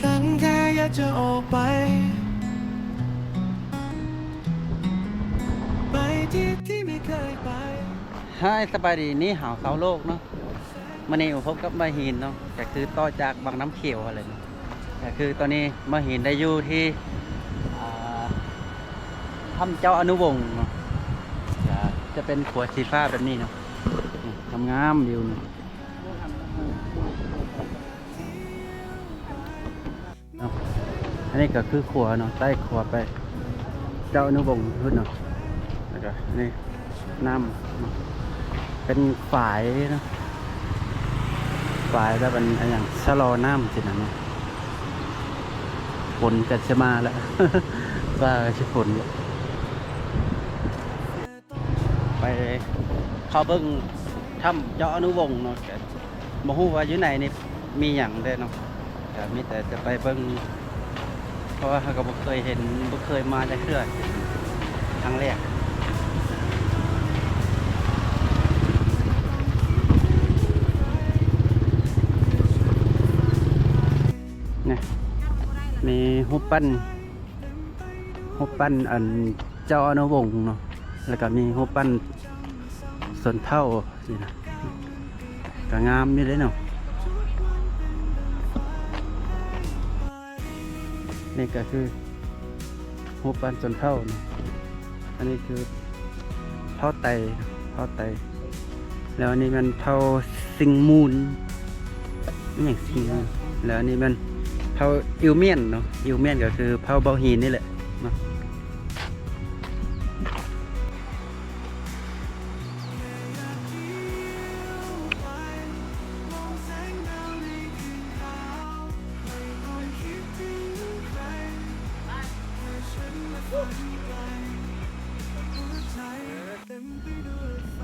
นั้นแค่อยากจะออกไป ไปที่ที่ไม่เคยไป Hi ສະບາຍດີ ນີ້ຫາວຊາວໂລກເນາະ. ມື້ນີ້ມາພົບກັບມະຫີນເນາະ ກະຄືຕໍ່ຈາກວັງນ້ຳຂຽວຫັ້ນແຫຼະເນາະ. ກະຄືຕອນນີ້ມະຫີນໄດ້ຢູ່ທີ່ ອ່າ ຖ້ຳເຈົ້າອະນຸວົງເນາະ ກະຈະເປັນຂົວສີຟ້າແບບນີ້ເນາະ. ນີ້ ງາມໆ ວິວນີ້. ເນາະ ອັນນີ້ກະຄືຂົວເນາະ ໃຕ້ຂົວໄປເຈົ້າອະນຸວົງພຸ້ນເນາະ. ແລ້ວກະນີ້ນ້ຳເນາະ ເປັນຝາຍເນາະ ຝາຍແບບອັນ ອັນຫຍັງ ຊະລໍນ້ຳຊີ້ນະເນາະ. ຝົນກະຊິມາແລ້ວ ຟ້າກະຊິຝົນແລ້ວ. ໄປເຂົ້າເບິ່ງຖ້ຳເຈົ້າອະນຸວົງເນາະ ກະບໍ່ຮູ້ວ່າຢູ່ໃນນີ້ມີຫຍັງແດ່ເນາະ ກະມີແຕ່ຈະໄປເບິ່ງ ເພາະວ່າເຮົາກະບໍ່ເຄີຍເຫັນ ບໍ່ເຄີຍມາຈັກເທື່ອ ເປັນຄັ້ງແລກ. ນີ້ ມີຮູບປັ້ນ ຮູບປັ້ນອັນເຈົ້າອະນຸວົງເນາະ ແລ້ວກະມີຮູບປັ້ນຊົນເຜົ່າຊີ້ນະ ກະງາມຢູ່ເດ້ເນາະ. ນີ້ກະຄືຮູບປັ້ນຊົນເຜົ່າເນາະ ອັນນີ້ຄືເຜົ່າໄຕ ເຜົ່າໄຕ. ແລ້ວອັນນີ້ແມ່ນເຜົ່າຊິງມູນ ອີຫຍັງຊິງມູນ. ແລ້ວອັນນີ້ແມ່ນເຜົ່າອິວມຽນເນາະ ອິວມຽນກະຄືເຜົ່າເບົາຫີນນີ້ແຫຼະເນາະ.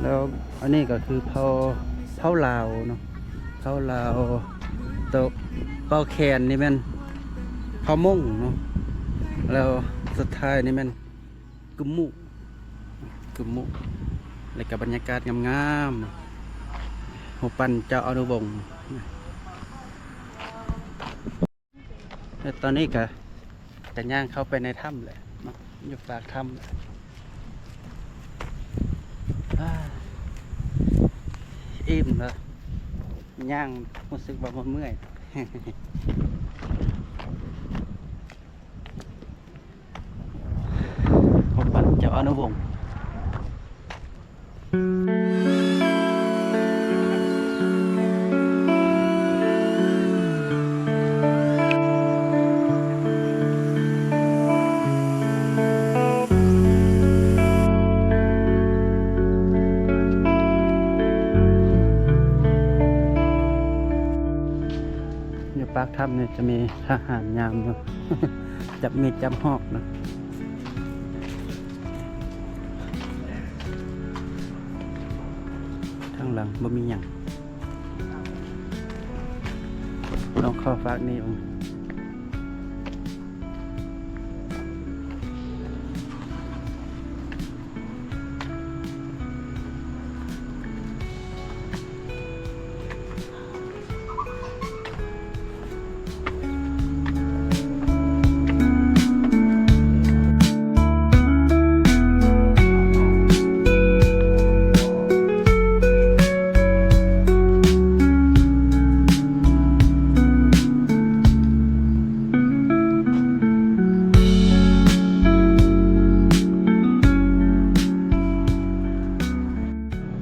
ແລ້ວອັນນີ້ກະຄືເຜົ່າ ເຜົ່າລາວເນາະ ເຜົ່າລາວ. ໂຕເປົ້າແຄນນີ້ແມ່ນເຜົ່າມົ້ງເນາະ ແລ້ວສຸດທ້າຍນີ້ແມ່ນກຶມມຸ ກຶມມຸ. ແລ້ວກະບັນຍາກາດງາມໆ ຮູບປັ້ນເຈົ້າອະນຸວົງ. ແລ້ວຕອນນີ້ກະ ກະຍ່າງເຂົ້າໄປໃນຖ້ຳແຫຼະເນາະ ຢູ່ປາກຖ້ຳແຫຼະ. ອີ່ມແລ້ວ ຍ່າງຮູ້ສຶກວ່າບໍ່ເມື່ອຍ. ຮູບປັ້ນເຈົ້າອະນຸວົງ. ຢູ່ປາກຖ້ຳນີ້ຈະມີທະຫານຍາມຢູ່ ຈັບມີດຈັບຫອກເນາະ. ທາງຫຼັງບໍ່ມີຫຍັງ ລອງເຂົ້າຟາກນີ້ເບິ່ງ.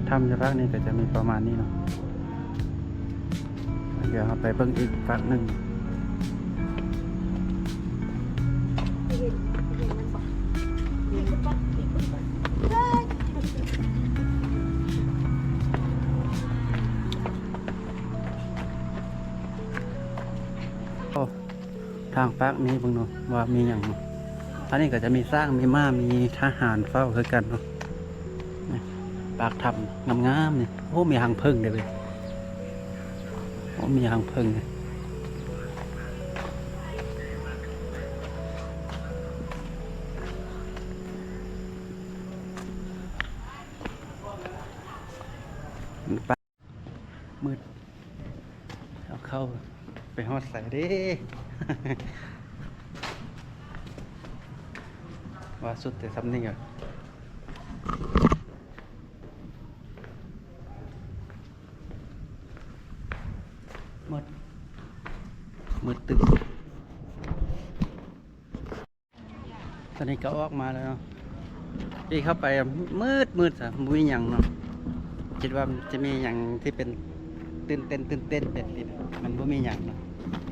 ຖ້ຳຢູ່ພາກນີ້ກະຈະມີປະມານນີ້ເນາະ. ດຽວເຮົາໄປເບິ່ງອີກຟາກໜຶ່ງ. ໂອ້ ທາງຟາກນີ້ເບິ່ງເນາະ ວ່າມີຫຍັງເນາະ. ອັນນີ້ກະຈະມີຊ້າງ ມີມ້າ ມີທະຫານເຝົ້າຄືກັນເນາະ. ນີ້ ປາກຖ້ຳງາມໆ ນີ້. ໂອ້ ມີຮັງເຜິ້ງເດ້ເວີຍ. ໂອ້ ມີຮັງເຜິ້ງ. ມືດ ເອົາເຂົ້າໄປ ໄປຮອດໃສເດ້? ວ່າສຸດແຕ່ຊ່ຳນີ້ກໍມືດ ມືດຕຶບ. ຕອນນີ້ກໍອອກມາແລ້ວເນາະ ທີ່ເຂົ້າໄປມືດໆ ຊະ ບໍ່ມີຫຍັງເນາະ. ຄິດວ່າມັນຈະມີຫຍັງທີ່ເປັນຕື່ນເຕັ້ນ ຕື່ນເຕັ້ນແບບນີ້ ມັນບໍ່ມີຫຍັງເນາະ.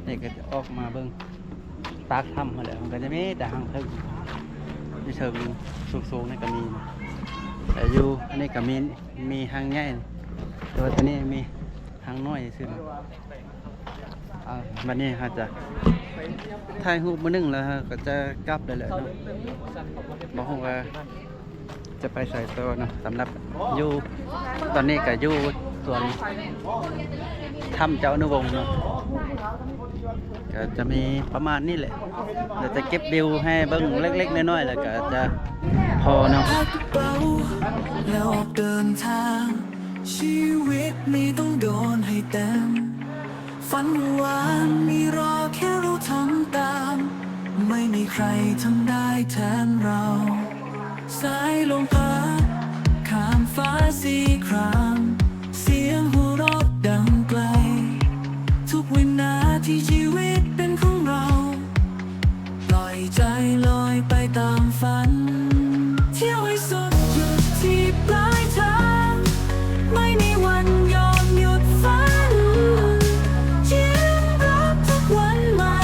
ນີ້ກໍຈະອອກມາເບິ່ງປາກຖ້ຳຫັ້ນແຫຼະ ມັນກໍຈະມີແຕ່ຮັງເທິງ ຢູ່ເທິງສູງໆ ນີ້ກໍມີເນາະ. ແຕ່ຢູ່ອັນນີ້ກໍມີ ມີຮັງໃຫຍ່ ແຕ່ວ່າຕົວນີ້ມີຮັງນ້ອຍຊື່ເນາະ. ອ່າ ບັດນີ້ເຮົາຈະຖ່າຍຮູບມື້ໜຶ່ງ ແລ້ວເຮົາກໍຈະກັບໄດ້ແລ້ວເນາະ. ບໍ່ຮູ້ວ່າຈະໄປໃສຕໍ່ເນາະ. ສຳລັບຢູ່ ຕອນນີ້ກໍຢູ່ສວນຖ້ຳເຈົ້າອະນຸວົງເນາະ ກໍຈະມີປະມານນີ້ແຫຼະ. ດຽວຈະເກັບວິວໃຫ້ເບິ່ງເລັກໆ ນ້ອຍໆ ແລ້ວກໍຈະພໍເນາະ. ແລ້ວອອກເດີນທາງ ຊີວິດນີ້ຕ້ອງໂດນໃຫ້ເຕັມ ຝັນຫວານມີລໍແຄ່ເຮົາທຳຕາມ ໄມ່ມີໃຄທຳໄດ້ແທນເຮົາ. ສາຍລົມພັດຂ້າມຟ້າສີຄຣາມ ສຽງຫົວເຣາະດັງໄກ ທຸກວິນາທີຊີວິດເປັນຂອງເຮົາ. ປ່ອຍໃຈລອຍໄປຕາມຝັນ ທ່ຽວໃຫ້ສຸດຢຸດທີ່ປາຍທາງ ໄມ່ມີວັນຍອມຢຸດຝັນ ຈຽມຮັບທຸກວັນໃໝ່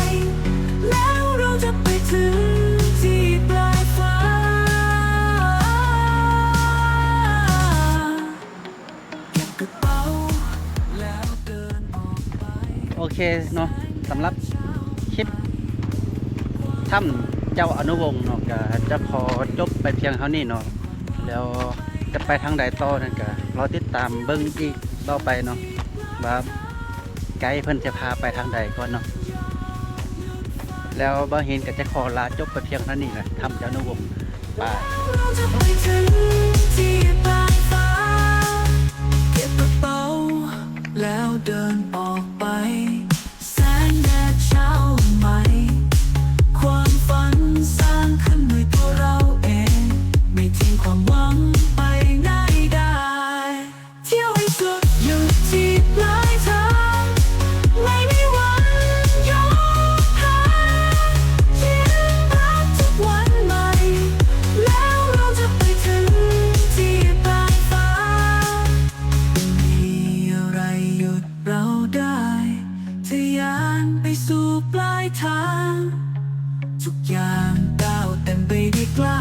ແລ້ວເຮົາຈະໄປເຖິງທີ່ປາຍຟ້າ. ເກັບກະເປົາແລ້ວເດີນອອກໄປ. ໂອເຄເນາະ ສຳລັບຄລິບຖ້ຳເຈົ້າອະນຸວົງເນາະ ກະຈະຂໍຈົບໄປພຽງເທົ່ານີ້ເນາະ. ແລ້ວຈະໄປທາງໃດຕໍ່ນັ້ນ ກະລໍຕິດຕາມເບິ່ງອີກຕໍ່ໄປເນາະ ວ່າໄກເພິ່ນຈະພາໄປທາງໃດກ່ອນເນາະ. ແລ້ວບ່າວເຮນກໍຈະຂໍລາຈົບໄປພຽງເທົ່ານີ້ແຫຼະ ຖ້ຳເຈົ້າອະນຸວົງ. ປາຍ. ເກັບກະເປົາແລ້ວເດີນອອກໄປ ແສງແດດເຊົ້າໃໝ່ ຄວາມຝັນສ້າງຂຶ້ນດ້ວຍຕົວເຮົາເອງ ໄມ່ຖິ້ມຄວາມຫວັງໄປໄດ້. ທ່ຽວໃຫ້ສຸດຢຸດທີ່ປາຍທາງ ໄມ່ມີວັນຍອມແພ້ ຈຽມຮັບທຸກວັນໃໝ່ ແລ້ວເຮົາຈະໄປເຖິງທີ່ປາຍຟ້າ. ບໍ່ມີອະໄລຢຸດເຮົາໄດ້ ທະຍານໄປສູ່ປາຍທາງ ທຸກຢ່າງກ້າວເຕັມໄປດ້ວຍກ້າ